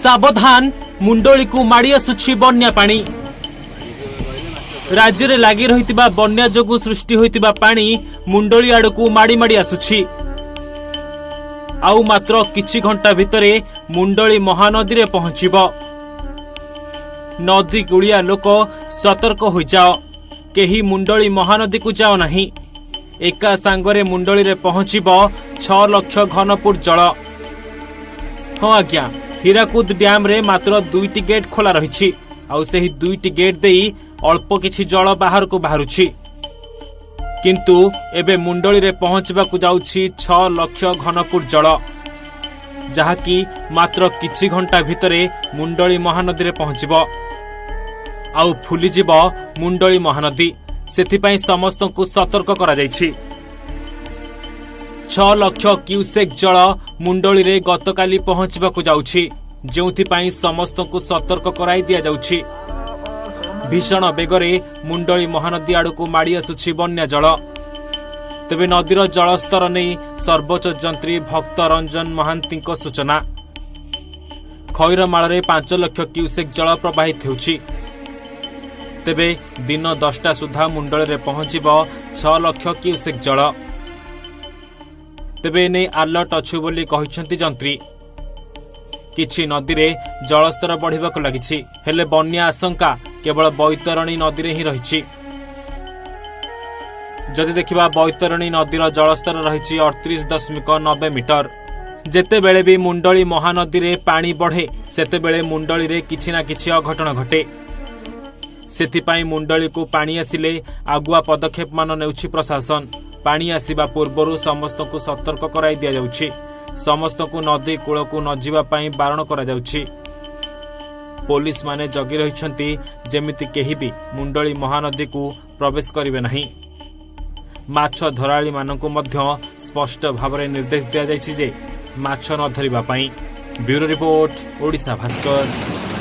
ସାବଧାନ, ମୁଣ୍ଡଳିକୁ ମାଡ଼ି ଆସୁଛି ବନ୍ୟା ପାଣି। ରାଜ୍ୟରେ ଲାଗି ରହିଥିବା ବନ୍ୟା ଯୋଗୁଁ ସୃଷ୍ଟି ହୋଇଥିବା ପାଣି ମୁଣ୍ଡଳି ଆଡ଼କୁ ମାଡ଼ି ମାଡ଼ି ଆସୁଛି। ଆଉ ମାତ୍ର କିଛି ଘଣ୍ଟା ଭିତରେ ମୁଣ୍ଡଳି ମହାନଦୀରେ ପହଞ୍ଚିବ। ନଦୀ କୂଳିଆ ଲୋକ ସତର୍କ ହୋଇଯାଅ, କେହି ମୁଣ୍ଡଳି ମହାନଦୀକୁ ଯାଅ ନାହିଁ। ଏକା ସାଙ୍ଗରେ ମୁଣ୍ଡଳିରେ ପହଞ୍ଚିବ 6 ଲକ୍ଷ ଘନଫୁଟ ଜଳ। ହଁ ଆଜ୍ଞା, ହୀରାକୁଦ ଡ୍ୟାମରେ ମାତ୍ର ଦୁଇଟି ଗେଟ୍ ଖୋଲା ରହିଛି। ଆଉ ସେହି ଦୁଇଟି ଗେଟ୍ ଦେଇ ଅଳ୍ପ କିଛି ଜଳ ବାହାରକୁ ବାହାରୁଛି। କିନ୍ତୁ ଏବେ ମୁଣ୍ଡଳିରେ ପହଞ୍ଚିବାକୁ ଯାଉଛି 6 ଲକ୍ଷ ଘନଫୁଟ ଜଳ, ଯାହାକି ମାତ୍ର କିଛି ଘଣ୍ଟା ଭିତରେ ମୁଣ୍ଡଳି ମହାନଦୀରେ ପହଞ୍ଚିବ ଆଉ ଫୁଲିଯିବ ମୁଣ୍ଡଳି ମହାନଦୀ। ସେଥିପାଇଁ ସମସ୍ତଙ୍କୁ ସତର୍କ କରାଯାଇଛି। 6 ଲକ୍ଷ କ୍ୟୁସେକ୍ ଜଳ ମୁଣ୍ଡଳିରେ ଗତକାଲି ପହଞ୍ଚିବାକୁ ଯାଉଛି, ଯେଉଁଥିପାଇଁ ସମସ୍ତଙ୍କୁ ସତର୍କ କରାଇ ଦିଆଯାଉଛି। ଭୀଷଣ ବେଗରେ ମୁଣ୍ଡଳି ମହାନଦୀ ଆଡ଼କୁ ମାଡ଼ି ଆସୁଛି ବନ୍ୟା ଜଳ। ତେବେ ନଦୀର ଜଳସ୍ତର ନେଇ ସର୍ବୋଚ୍ଚ ଯନ୍ତ୍ରୀ ଭକ୍ତ ରଞ୍ଜନ ମହାନ୍ତିଙ୍କ ସୂଚନା, ଖଇରମାଳରେ 5 ଲକ୍ଷ କ୍ୟୁସେକ୍ ଜଳ ପ୍ରବାହିତ ହେଉଛି। ତେବେ ଦିନ 10ଟା ସୁଦ୍ଧା ମୁଣ୍ଡଳିରେ ପହଞ୍ଚିବ 6 ଲକ୍ଷ କ୍ୟୁସେକ୍ ଜଳ। ତେବେ ଏନେଇ ଆଲର୍ଟ ଅଛୁ ବୋଲି କହିଛନ୍ତି ଯନ୍ତ୍ରୀ। କିଛି ନଦୀରେ ଜଳସ୍ତର ବଢ଼ିବାକୁ ଲାଗିଛି, ହେଲେ ବନ୍ୟା ଆଶଙ୍କା କେବଳ ବୈତରଣୀ ନଦୀରେ ହିଁ ରହିଛି। ଯଦି ଦେଖିବା, ବୈତରଣୀ ନଦୀର ଜଳସ୍ତର ରହିଛି 38.90 ମିଟର। ଯେତେବେଳେ ବି ମୁଣ୍ଡଳି ମହାନଦୀରେ ପାଣି ବଢ଼େ, ସେତେବେଳେ ମୁଣ୍ଡଳିରେ କିଛି ନା କିଛି ଅଘଟଣ ଘଟେ। ସେଥିପାଇଁ ମୁଣ୍ଡଳିକୁ ପାଣି ଆସିଲେ ଆଗୁଆ ପଦକ୍ଷେପମାନ ନେଉଛି ପ୍ରଶାସନ। ପାଣି ଆସିବା ପୂର୍ବରୁ ସମସ୍ତଙ୍କୁ ସତର୍କ କରାଇ ଦିଆଯାଉଛି। ସମସ୍ତଙ୍କୁ ନଦୀ କୂଳକୁ ନ ଯିବା ପାଇଁ ବାରଣ କରାଯାଉଛି। ପୋଲିସମାନେ ଜଗି ରହିଛନ୍ତି, ଯେମିତି କେହି ବି ମୁଣ୍ଡଳି ମହାନଦୀକୁ ପ୍ରବେଶ କରିବେ ନାହିଁ। ମାଛ ଧରାଳିମାନଙ୍କୁ ମଧ୍ୟ ସ୍ପଷ୍ଟ ଭାବରେ ନିର୍ଦ୍ଦେଶ ଦିଆଯାଇଛି ଯେ ମାଛ ନ ଧରିବା ପାଇଁ। Bureau report, Odisha Bhaskar.